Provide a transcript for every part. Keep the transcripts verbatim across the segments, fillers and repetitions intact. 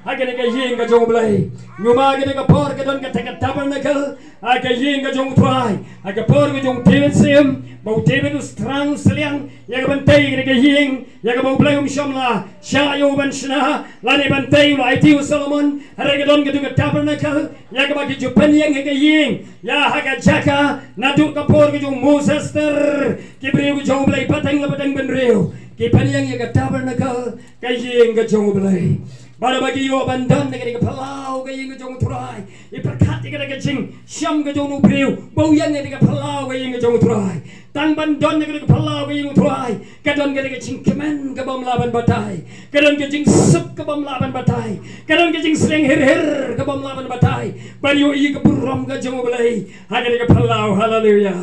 Ha kane ka ïing ka jong U Blei. Numa kane ka por ka don kata ka tabernacle ha ka ïing ka jong U Trai. Ha ka por ka jong David Sim, ba u David u strang u sliang ïa ka ban tei kane ka ïing, ïa kaba U Blei um shym la shah ïa u ban shna, lane ban tei u la aiti u Solomon. Hynrei ka don kata ka tabernacle ïa kaba ki ju pynïeng ha ka ïing, ïa ha ka jaka. Naduh ka por ka jong Moses ter, ki briew ka jong U Blei pateng la pateng bynriew ki pynïeng ïa ka tabernacle, ka ïing ka jong U Blei. Bad ba ki ïoh ban don na kane ka phyllaw ka ïing ka jong U Trai, i pyrkhat ïa kata ka jingshem ka jong u briew ba u ïeng na kane ka phyllaw ka ïing ka jong U Trai. Tang ban don na kane ka phyllaw ka ïing U Trai, ka don kata ka jingkmen ka bym lah ban batai, ka don ka jingsuk ka bym lah ban batai, ka don ka jingsliang hir hir ka bym lah ban batai. Ban ïohi ka burom ka jong U Blei ha kane ka phyllaw. Haleluya.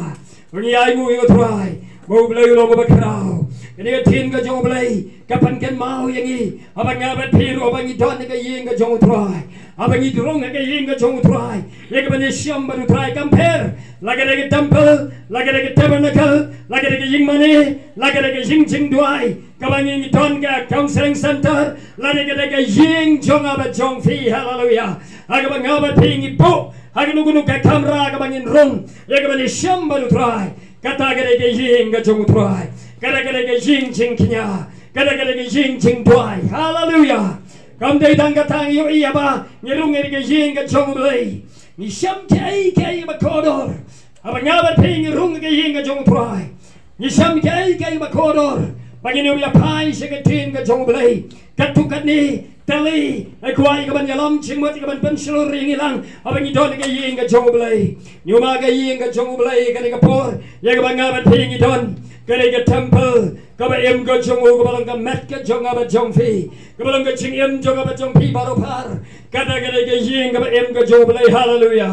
Ngi ainguh ïa U Trai ba U Blei u long uba khraw. Kane ka ktien ka jong U Blei ka pynkynmaw ïa ngi, haba nga bad phi ruh ba ngi don ha ka ïing ka jong U Trai, haba ngi rung ha ka ïing ka jong U Trai, ïa ka ban ïashem bad U Trai. Kam pher la ka dei ka temple, la ka dei ka tabernacle, la ka dei ka ïing mane, la ka dei ka ïing jingduwai, kaba ngi don ka counseling center, lane ka dei ka ïing jong nga bad jong phi. Haleluya. Ha kaba nga bad phi ngi buh ha kano kano ka kamra kaba ngin rung ïa ka ban ïashem bad U Trai, kata ka dei ka ïing ka jong U Trai. Kata ka dei ka ïing jingkñia, kata ka dei ka ïing jingduwai. Haleluya. Kam dei tang kata, ngi ïohi haba ngi rung ïa ka ïing ka jong U Blei, ngi shem kaei kaei ba kordor. Haba nga bad phi ngi rung ïa ka ïing ka jong U Trai, ngi shem kaei kaei ba kordor, ba ngin ïoh ïa phai sha ka ktien ka jong U Blei. Katto katne, teli, ai kwah ïa ka ban ïalam jingmut, ïa ka ban pynshlur ïa ngi lang haba ngi don ha ka ïing ka jong U Blei. Numa ka ïing ka jong U Blei kane ka por, ïa kaba nga bad phi ngi don, ka dei ka temple kaba im ka jong u, kaba long ka met ka jong nga bad jong phi, kaba long ka jingim jong nga bad jong phi baroh phar. Kata ka dei ka ïing kaba im ka jong U Blei. Haleluya.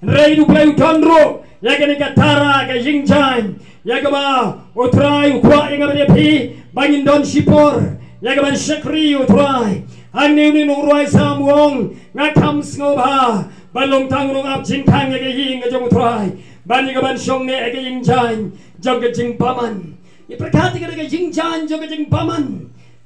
Hynrei U Blei u don ruh ïa kane ka tara, ka ïing jaiñ, ïa kaba U Trai u kwah ïa nga bad ïa phi ba ngin don shipor ïa ka ban shakri U Trai. Hangne une u nongrwai Salm u ong, nga kham sngewbha ban long tang u nongap jingkhang ïa ka ïing ka jong U Trai, ban ïa ka ban shong ne ïa ka ïing jaiñ jong ka jingbymman. Ngi pyrkhat ïa ka ïing jaiñ jong ka jingbymman.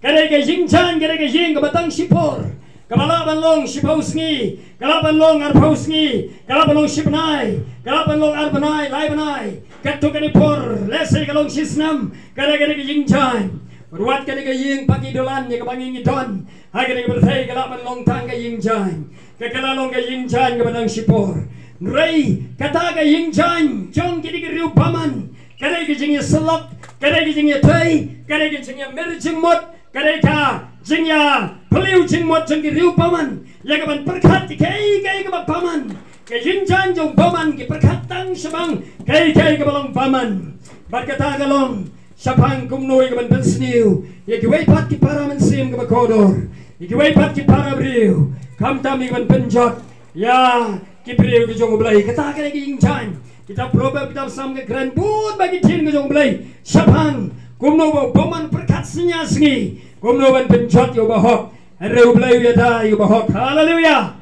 Ka dei ka ïing jaiñ, ka dei ka ïing kaba tang shipor, kaba lah ban long shiphew sngi, ka lah ban long arphew sngi, ka lah ban long shi bnai, ka lah ban long ar bnai, lai bnai. Katto katne por, lehse ka long shi snem, ka dei, ka dei ka ïing jaiñ. Bad wat ka dei ka ïing paki dolan ïa kaba ngi ngi don ha kane ka pyrthei, ka lah ban long tang ka ïing jaiñ. Ka, ka lah long ka ïing jaiñ kaba tang shipor. Hynrei kata ka ïing jaiñ jong kine ki riew bymman, ka dei ka jingïasyllok, ka dei ka jingïatei, ka dei ka jingïamir jingmut, ka dei ka jingïaphylliew jingmut jong ki riew bymman ïa ka ban pyrkhat ïa kaei kaei kaba bymman. Ka ïing jaiñ jong u bymman ki pyrkhat tang shaphang kaei kaei kaba long bymman. Bad kata ka long shaphang kumno ïa ka ban pynsniew ïa kiwei pat ki para mynsiem kiba kordor, ïa kiwei pat ki para briew, khamtam ïa ka ban pynjot ïa ki briew ki jong U Blei. Kata ka dei ka ïing jaiñ. Kitab Proverb, kitab Salm ka kren bun bha ki ktien ka jong U Blei shaphang kumno ba u bymman u pyrkhat sngi ar sngi kumno ban pynjot ïa u bahok. Hynrei U Blei u ïada ïa u bahok. Haleluya.